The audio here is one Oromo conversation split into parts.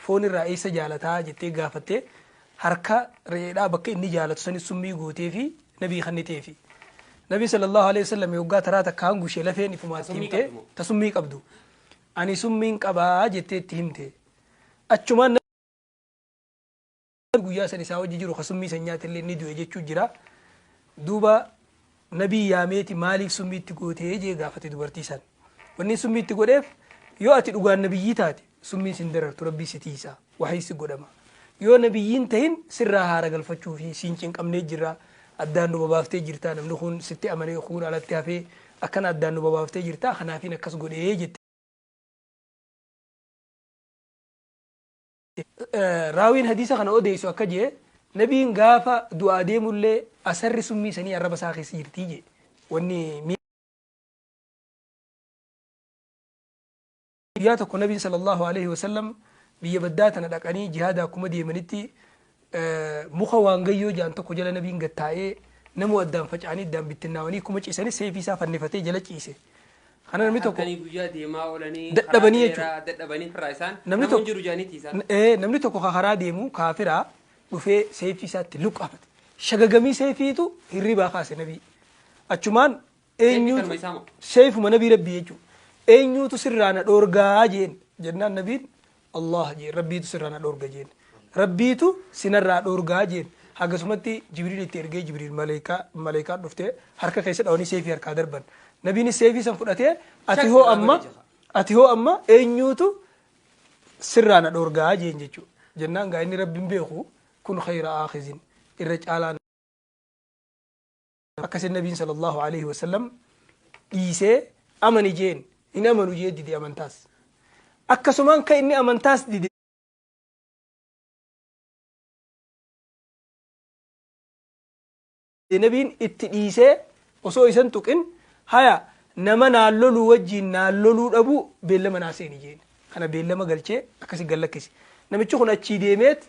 Foon irraa eessa jaalataa jettee gaafattee harka re'eedhaa bakka inni jaalatu sanis summii gootee fi nabii kanniteefi. Nabii sallallahu alaihi wasallam yoggaa taraa takka hangushee lafeen ifumaatti Summii himte qabdu moo? Ta summii qabdu. Ani summiin qabaa jettee itti himte. Achumaan guyyaa san isaa wajji jiru ka summii san nyaate illee ni du'e jechuu jira. Duuba nabii yaameeti maaliif summii itti gootee jee gaafate dubartii san. Wanni summii itti godheef yoo ati dhugaan nabiyyii taate summiin sin darartu, rabbii si tiisa, wahii si godhama. Yoo nabiyyiin tahin sirraa haara galfachuu fi siin cinqamnee jirra, addaan nu babaaftee jirta, namni kun sitti amanee kuun alatti hafee akkana addaan nu babaaftee jirta, kanaafiin akkas godhee jette. Raawiin hadiisa kana odeessu akka jee nabiin gaafa du'aa deemullee asarri summii sanii arraba isaa keessa jirtii jee. Wanni guyyaa tokko nabiin sallallahu alaihi wasallam biyya baddaa tana dhaqanii jihaada akkuma deemanitti muka waangayyoo jaan tokko jala nabiin gad taa'ee namuu addaan faca'anii addaan bittinnaawanii akkuma ciisanii seefii isaa fannifatee jala ciise. Kana namni tokko Halkanii guyyaa deemaa oolanii Dadhabanii karaa jechuudha. dheeraa dadhabanii firraa isaan Namni nama tokko hin jiru jedhaniiti isaan. Namni tokko ka karaa deemu kaafiraa dhufee seefii isaatti luqqaafate. Shagagamii seefiitu hirribaa kaase nabii. Achumaan Seefii eenyuutu kanuma isaa moo? Seefuma nabii rabbii jechuudha. Eenyuutu sirraa na dhoorgaa jeen jennaan nabiin Allah jeen, rabbiitu sirraa na dhoorga jeen. Rabbiitu sinarraa dhoorgaa jeen. Hagasumatti Jibriil itti ergee Jibriil maleekaa maleekaa dhuftee harka keessa dhawanii seefii harkaa darban. Nabiinis seefii san fudhatee ati Shak hoo irraa amma godhe jaha. Ati hoo amma eenyuutu sirraa na dhoorgaa jeen jechuudha. Jennaan gaa inni rabbiin beeku kun khayra aakhizin irra caalaa akkasin nabiin sallallahu alaihi wasallam dhiisee amani jeen hin amanu jee dide amantaas. Akkasumaan kan inni amantaas dide nabiin itti dhiisee osoo isan tuqin haya nama naan loluu wajjiin naan loluu dhabuu beellama naa seeni jeen. Kana beellama galchee akkasi gad lakkise. Namichi kun achii deemeet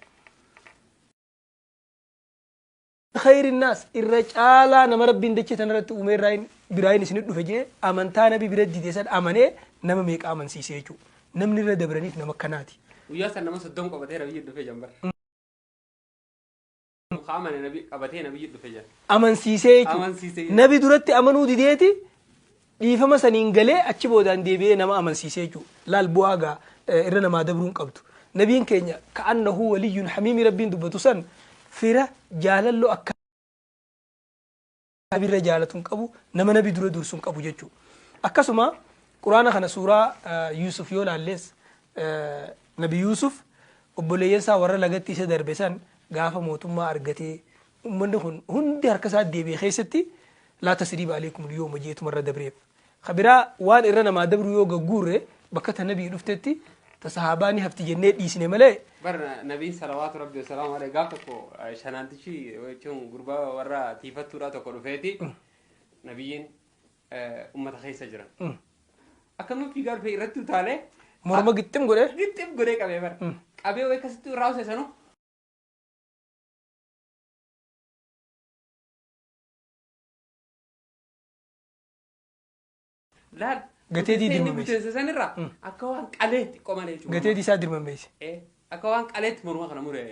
khayri naas irra caalaa nama rabbiin dachee tanarratti uume irraa biraayin isinit dhufe jee amantaa nabi bira dide san amanee nama meeqa amansiise jechuudha. Namni irra dabraniif nama akkanaati. Guyyaa san nama 30 qabatee nabiyyi dhufe jambar. Ka amane nabi qabatee nabiyyi dhufe jan. Amansiisee jechuudha. Amansiisee jechuudha. Nabi duratti amanuu dideeti dhiifama saniin galee achi boodaan deebi'ee nama amansiisee jechuudha. Laal bu'aa gaa irra namaa dabruu hin qabdu. Nabiin keenya ka'annahu waliyyun hamiimi rabbiin dubbatu san fira jaalalloo akka nabi irra jaalatu hin qabu, nama nabi dura dursu hin qabu jechuudha. Akkasuma quraana kana suuraa Yuusuf yoo laalles nabi Yuusuf obboleeyyan isaa warra lagatti isa darbe san gaafa mootummaa argatee ummanni kun hundi harka isaa deebi'e keessatti laa tasriiba aleykum lyooma jeetuma irra dabreef. Ka biraa waan irra namaa dabru yoo gagguurre bakka ta nabii dhuftetti ta sahaabaa ni hafti jennee dhiisne malee. Bar nabiin salawaatu rabbi wasalaamu alayhi gaaf tokko shanaantichi jechuun gurbaa warra tiifattuudhaa tokko dhufeeti nabiyyiin ummata keessa jiran. Akkanuma fiigaa dhufee irratti utaalee morma gixxim godhee gixxim godhee qabee bar. Qabee wayii akkasitti irraa hojjetanuu Laal. Gateetii Inni dirmameesse. buteesse sanirraa akka waan qalee xiqqoo malee jechuudha. Gateetii isaa dirmameesse. Akka waan qaleetti morma kana mure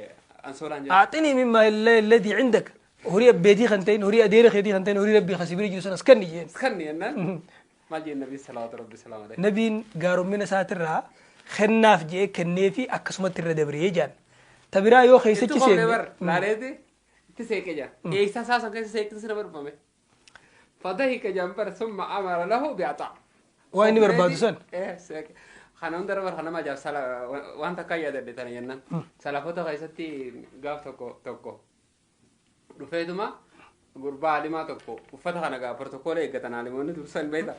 ansoolaan jedhu. Aaxinii mimmaa alladii cindaka. Horii abbeetii kan ta'in, horii adeera keetii kan ta'in, horii rabbii kan si bira jiru sanas kenni jeen. Kanni jennaan maal jeen nabii salawaatu rabbi salaam alayhi. Nabiin gaarommina isaatirraa kennaaf je'ee kenneefi akkasumatti irra dabree jaan. Ta biraa yoo Itti keessachi qofne seenne. bar laaleeti itti seeqe jaan. Eeysaa isaa san keessa seeqinsi nama dhufame. Fadahika jaan bar summa amara lahu bi'ataa. Waan inni barbaadu san. Seeqe. Kana hunda irra bar kan nama ajaa'ib sala waan takka yaadadhe tana jennaan. Salafota keessatti gaaf tokko tokko dhufeetuma gurbaa alimaa tokko uffata kana gaa protokoola eeggatan alimoonni dursan beekta.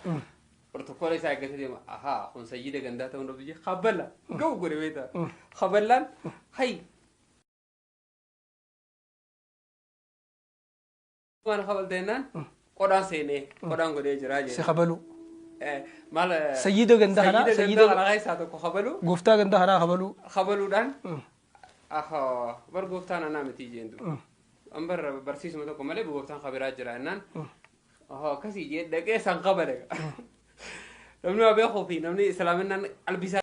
Protokoola isaa eeggatee deema. Ahaa kun sayyida gandaa ta'uun dhabu jee kaballa ga'u godhe beekta. Kaballaan hay maal kabalte jennaan qodhaan seenee qodhaan godhee jira Si jee. kabaluu. Maal Sayyida ganda kanaa, sayyida sayyida- ganda kanaa keessaa tokko kabaluu Gooftaa ganda kanaa kabaluu. Kabaluudhaan ahaa bar gooftaan anaa miti jeen duuba. An bar barsiisuma tokko malee gooftaan kabiraa jira jennaan ahaa akkasii jee dhaqee san kabale. Namni waa beekuu fi namni islaaminaan qalbii isaa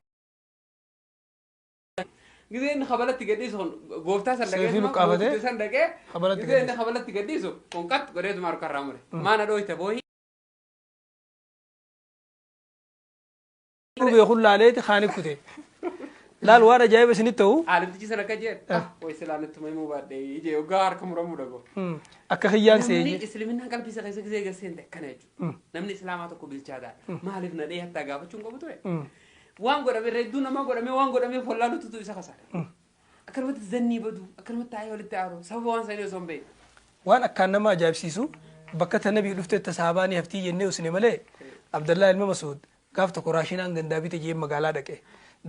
Gizee inni kabalatti gadhiisu kun gooftaa san dhaqee Seefii luqqaafatee san dhaqee kabalatti gizee inni kabalatti gadhiisu kun qat godheetuma harkarraa mure. Maana dhooyta boohi. Beekun laaleeti kaani kute. Laal waan ajaa'iba isinitti ta'u. Aalimtichi sana akka jeen way silaan ittuma himuu baadhee ijee hoggaa harka muramuu dhago. Akka kiyyaan Namni seeyye. islaaminaan qalbii isa keessa gisee gaseente akkana jechuudha. Namni islaamaa tokko bilchaataadha. Maaliif na dhee hattaa gaafachuun qabu ture? Waan godhame hedduu namaa godhame waan godhameef wallaalututu isa kasaare. Akkanumatti zannii badu akkanumatti taa'ee walitti aaru sababa waan sanii osoo hin beekin. Waan akkaan nama ajaa'ibsiisu bakka ta nabii dhufte ta sahabaanii haftii jennee usne malee Abdallaa ilma Masuud gaaf tokko raashinaan gandaa bite jee magaalaa dhaqe.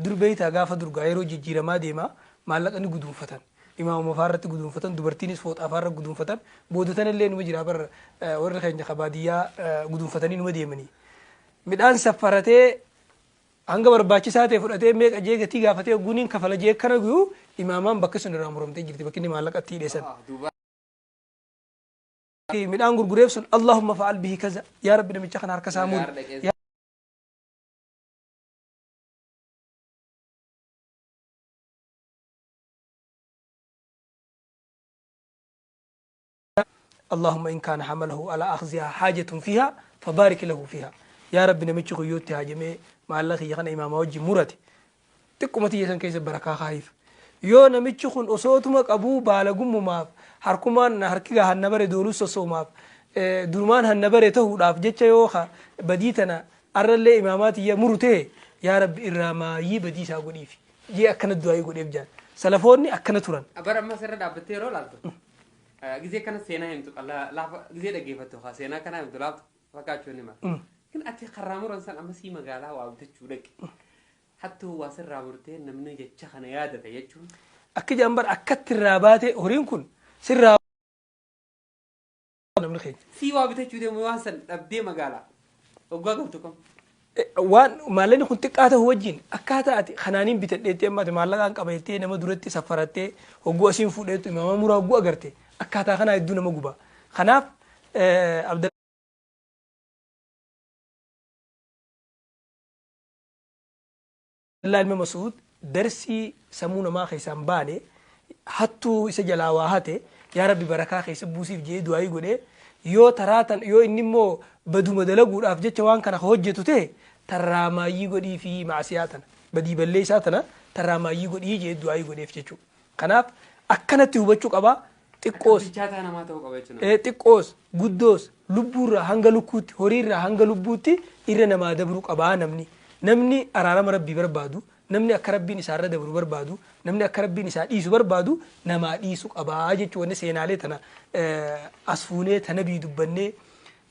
Dur beeytaa gaafa durgaa yeroo jijjiiramaa deema maallaqa ni guduunfatan. Imaamuma faarratti guduunfatan dubartiinis fooxaa faarra guduunfatan boodatan illee numa jira bar warri keenya kabaadiyyaa guduunfatanii numa deemanii. Midhaan saffaratee hanga barbaachisaa ta'e fudhatee meeqa jee gatii gaafatee guniin kafala jee kana guyyuu imaamaan bakka sun irraa muramtee jirti bakki inni maallaqa itti hidheessan. Duuba Midhaan gurgureef sun Allahumma fa'al bihi kaza yaa rabbi namicha kana harka isaa muri. dhaqee اللهم إن كان حمله على أخذها حاجة فيها فبارك له فيها يا رب نمتش خيوتي هاجمي ما الله يخن إمام وجه مرتي تقومتي يسن كيس بركة خايف yoo namichi kun osootuma qabuu baala gummumaaf harkumaan harki hanna bare dooluu sossoomaaf durumaan hanna bare ta'uudhaaf jecha yoo badii tana arrallee imaamaatiyya muru ta'e yaa rabbi irraa maayyii badii isaa godhiif jee akkana du'aayii godheef jaan salafoonni akkana turan. Bara amma asirra dhaabbattee yeroo laaltu gizee kana seenaa himtu laafa gizee dhaggeeffattu seenaa kana himtu laaftu fakkaachuu ni mala. Kin ati karraa muran san amma sii magaalaa waa bitachuu dhaqe. Hattuu waa sirraa murtee namni jecha kana yaadata jechuun. Akka jaan bara akkatti irraa baate horiin kun sirraa namni keenya. Sii waa bitachuu deemu waan san dhabdee magaalaa waggaa galtu kam. Waan maallaqni kun xiqqaa ta'u wajjin akkaataa ati kanaaniin bitadheettee amma ati maallaqaan qabattee nama duratti saffarattee hogguu asiin fuudheettu imaama muraa hogguu agarte akkaataa kanaa hedduu nama guba. Kanaaf Abdallaa ilma Masuud darsii sammuu namaa keessaan baane hattuu isa jalaa waa hate yaa rabbi barakaa keessa buusiif jee du'aayii godhee yoo taraatan yoo inni immoo baduma dalaguudhaaf jecha waan kana hojjetu ta'e tarraamaayyii godhii fi maasiyaa tana badii balleessaa tana tarraamaayyii godhii jee du'aayii godheef jechuudha. Kanaaf akkanatti hubachuu qabaa xiqqoos Bilchaataa namaa ta'uu qaba jechuudha. Xiqqoos guddoos lubbuurraa hanga lukkuutti horiirraa hanga lubbuutti irra namaa dabruu qabaa namni. Namni araarama rabbii barbaadu namni akka rabbiin isaarra dabru barbaadu namni akka rabbiin isaa dhiisu barbaadu namaa dhiisu qabaa jechuun wanni seenaalee tana as fuunee tana bii dubbannee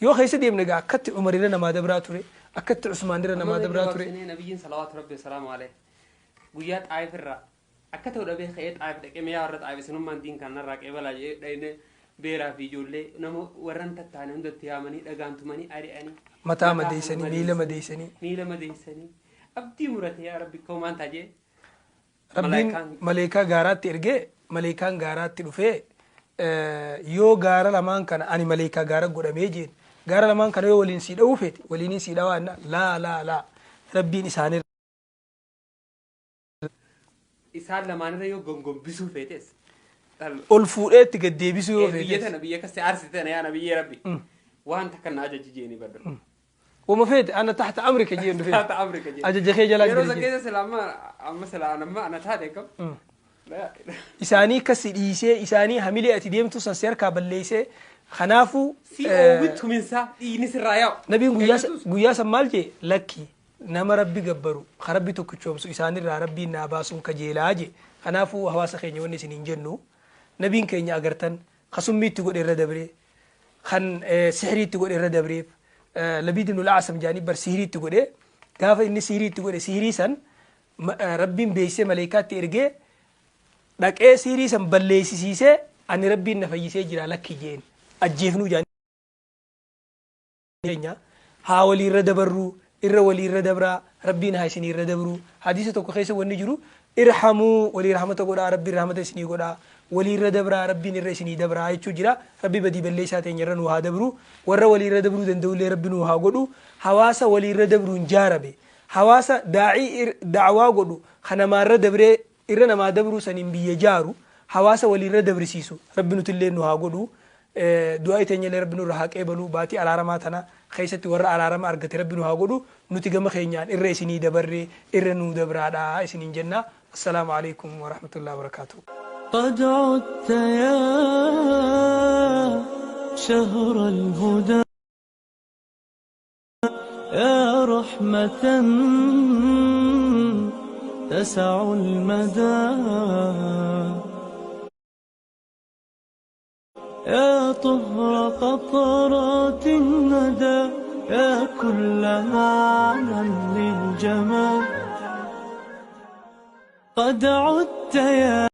yoo keessa deemne egaa akkatti Umar irra namaa dabraa ture akkatti Usmaan irra namaa dabraa ture. Nabiyyiin salawaatu rabbi salaamu alayhi guyyaa xaayif irraa akka ta'u dhabee ka'ee xaayif dhaqee miyaa warra xaayif isinummaan diin kanarraa qeebalaa jedhee dhayne beeraa fi ijoollee nama warran tattaane hundatti yaamanii dhagaan tumanii ari'anii. Mataa madeessanii miila madeessanii. Miila madeessanii abdii murate yaa rabbi koomaan taajee. Rabbiin maleekaa gaaraatti ergee maleekaan gaaraatti dhufee yoo gaara lamaan kana ani maleekaa gaara godhamee jeen gaara lamaan kana yoo waliin sii dha'uu feete waliin sii dhawaa laa laa laa rabbiin isaanii. Isaan lamaanirra yoo gongombisuu feetes. Ol fuudhee itti gad deebisuu yoo Biyya feetes. tana biyya akkasii aarsite tana yaa nabiyyee rabbi. Waan takka na ajaji jeeni baddu. Wama feete ana taxta amrika jeen dhufee. Taata Afrika jeen. Ajaja kee jalaa Yeroo jira san jeen. keessa sila amma amma sila amma ana taate kam. Isaanii akkasi dhiisee isaanii hamilee ati deemtu san si harkaa balleessee kanaafuu. Si oowwittu minsaa dhiigni sirraa yaa'u. Nabiin guyyaa san maal jee lakki nama rabbi gabbaru ka rabbi tokkichoomsu isaanirraa rabbiin naa baasuun kajeelaa jee kanaafuu hawaasa keenya wanni isiniin jennu nabiin keenya agartan ka summiitti godhe irra dabree kan sihiriitti godhe irra dabreef Labiid ibn al-Asam jaanii bar sihiriitti godhe gaafa inni sihiriitti godhe sihirii san rabbiin beeksisee maleekaatti ergee dhaqee sihirii san balleessisiisee ani rabbiin na fayyisee jira lakki jeen ajjeefnuu jaanii keenya haa waliirra dabarruu irra waliirra dabraa rabbiin haa isiniirra dabruu hadiisa tokko keessa wanni jiru irhamuu walii rahmata godhaa rabbiin rahmata isinii godhaa waliirra dabraa rabbiin irra isinii dabraa jechuu jira rabbi badii balleessaa teenya irra nuu haa dabruu warra waliirra dabruu danda'ullee rabbi nuu haa godhu hawaasa waliirra dabruun jaarame hawaasa daacii dacwaa godhu kanamaarra dabree Irra namaa dabruu saniin biyya jaaru, hawaasa waliirra dabrisiisu Rabbi nutillee nu haa godhu. Du'aa teenyallee Rabbi nurra haa qeebalu. Baatii araaramaa tana keessatti warra araarama argate Rabbi nu haa godhu. Nuti gama keenyaan irra isinii dabarree irra nuu dabraadha isiniin jenna. Assalaamu alaikum warahmatullahi wabarakaatuh. قد عدت يا شهر الهدى يا رحمة تسع المدى يا طهر قطرات الندى يا كل معنى للجمال قد عدت يا